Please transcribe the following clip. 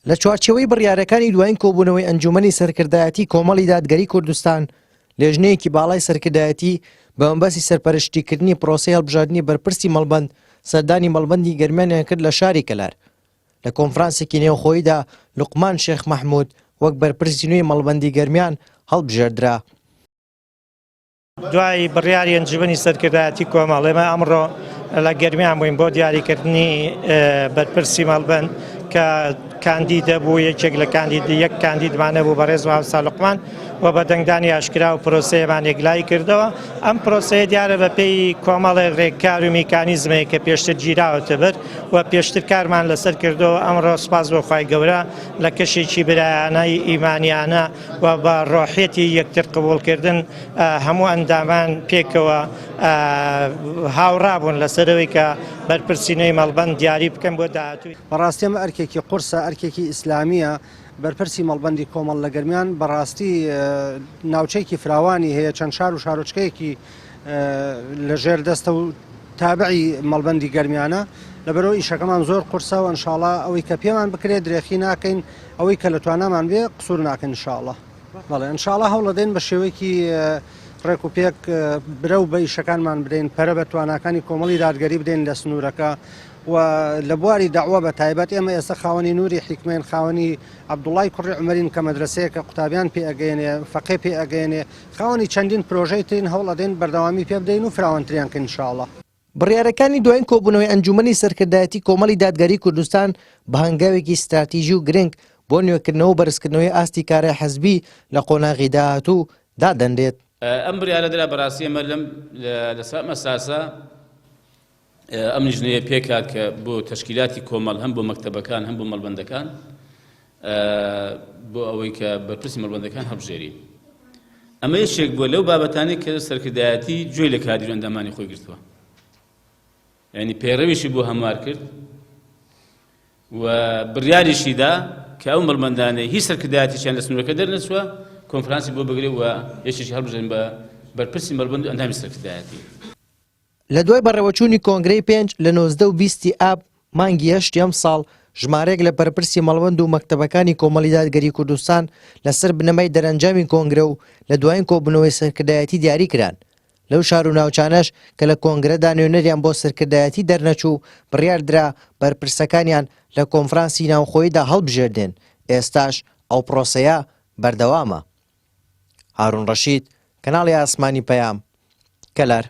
لە چوارچێوەی بڕیارەکانی دوایین کۆبوونەوەی ئەنجوومەنی سەرکردایەتی کۆمەڵی دادگەری کوردستان، لێژنەیەکی باڵای سەرکردایەتی بە مەبەستی سەرپەرشتیکردنی پرۆسەی هەڵبژاردنی بەرپرسی مەڵبەند سەردانی مەڵبەندی گەرمیانیان کرد لە شاری کەلار. لە کۆنفرانسێکی نێوخۆییدا لوقمان شێخ مەحمود وەک بەرپرسی نوێی مەڵبەندی گەرمیان هەڵبژێردرا. دوای بڕیاری ئەنجومەنی سەرکردایەتی کۆمەڵ ئێمە ئەمڕۆ لە گەرمیان بووین بۆ دیاریکردنی بەرپرسی مەڵبەند کە کاندیدە بوو یەکێک لە کاندید یەک کاندیدمانە بوو بەڕێز مامۆستا لوقمان و بە دەنگدانی ئاشکرا و پرۆسەیەمان یەکلایی کردەوە ئەم پرۆسەیە دیارە بە پێی کۆمەڵێک ڕێککار و میکانیزمێک کە پێشتر گیراوەتە بەر و پێشتر کارمان لەسەر کردەوە ئەمڕۆ سوپاس بۆ خوای گەورە لە کەشێکی برایانەی ئیمانیانە و بە ڕۆحیەتی یەکتر قبوڵکردن هەموو ئەندامان پێکەوە هاوڕا بوون لەسەرەوەی کە بەرپرسی نوێی مەڵبەند دیاری بکەن بۆ داهاتووی. بەڕاستی ئەمە ئەرکێکی قورسە، ئەرکێکی ئیسلامییە، بەرپرسی مەڵبەندی کۆمەڵ لە گەرمیان بەڕاستی ناوچەیەکی فراوانی هەیە، چەند شار و شارۆچکەیەکی لە ژێر دەستە و تابعی مەڵبەندی گەرمیانە، لەبەرئەوە ئیشەکەمان زۆر قورسە و ئەنشاڵا ئەوەی کە پێمان بکرێت درێخی ناکەین، ئەوەی کە لە توانامان بێ قسوور ناکەین ان شاء اللە. بەڵێ ان شاء اللە هەوڵەدەین بە شێوەیەکی ڕێک و پێک برەو بە ئیشەکانمان بدەین، پەرە بە تواناکانی کۆمەڵی دادگەری بدەین لە سنوورەکە و لە بواری دەعوە بە تایبەت ئێمە ئێستا خاوەنی نوری حیکمەین، خاوەنی عەبدوڵای کوڕی عومەرین کە مەدرەسەیەکە قوتابیان پێ ئەگەیەنێ، فەقێ پێ ئەگەیەنێ، خاوەنی چەندین پرۆژەی ترین هەوڵەدەین بەردەوامی پێ بدەین و فراوانتریان کەین ان شاء اللە. بڕیارەکانی دوایین کۆبوونەوەی ئەنجوومەنی سەرکردایەتی کۆمەڵی دادگەری کوردستان بە هەنگاوێکی ستراتیژی و گرنگ بۆ نوێکردنەوە و بەرزکردنەوەی ئاستی کارای حزبی لە قۆناغی داهاتوو دادەنرێت. ئەم بڕیارە درا بەڕاستی ئێمە لەم لەسەر ئەم ئەساسە ئەم لیژنەیە پێکهات کە بۆ تەشکیلاتی کۆمەڵ هەم بۆ مەکتەبەکان هەم بۆ مەڵبەندەکان بۆ ئەوەی کە بەرپرسی مەڵبەندەکان هەڵبژێرین. ئەمە یەکێک بووە لەو بابەتانەی کە سەرکردایەتی گوێی لە کادیر و ئەندامانی خۆی گرتووە یعنی پەیڕەویشی بۆ هەموار کرد و بڕیاریشی دا کە ئەو مەڵبەندانەی هیچ سەرکردایەتیشیان لە سنوورەکە دەرنەچووە کۆنفرانسی بۆ بگرێ و یەکێکی هەڵبژێرن بە بەرپرسی مەڵبەند و ئەندامی سەرکردایەتی. لە دوای بەڕێوەچوونی کۆنگرەی پێنج لە 19 و 20 ی ئاب مانگی هەشتی ئەمساڵ، ژمارەیەک لە بەرپرسی مەڵبەند و مەکتەبەکانی کۆمەڵی دادگەری کوردستان لەسەر بنەمای دەرەنجامی کۆنگرە و لە دوایین کۆبوونەوەی سەرکردایەتی دیاری کران. لەو شار و ناوچانەش کە لە کۆنگرەدا نوێنەریان بۆ سەرکردایەتی دەرنەچوو، بڕیار درا بەرپرسەکانیان لە کۆنفرانسی ناوخۆییدا هەڵبژێردێن، ئێستاش ئەو پرۆسەیە بەردەوامە. هارون ڕەشید، کەناڵی ئاسمانی پەیام، کەلار.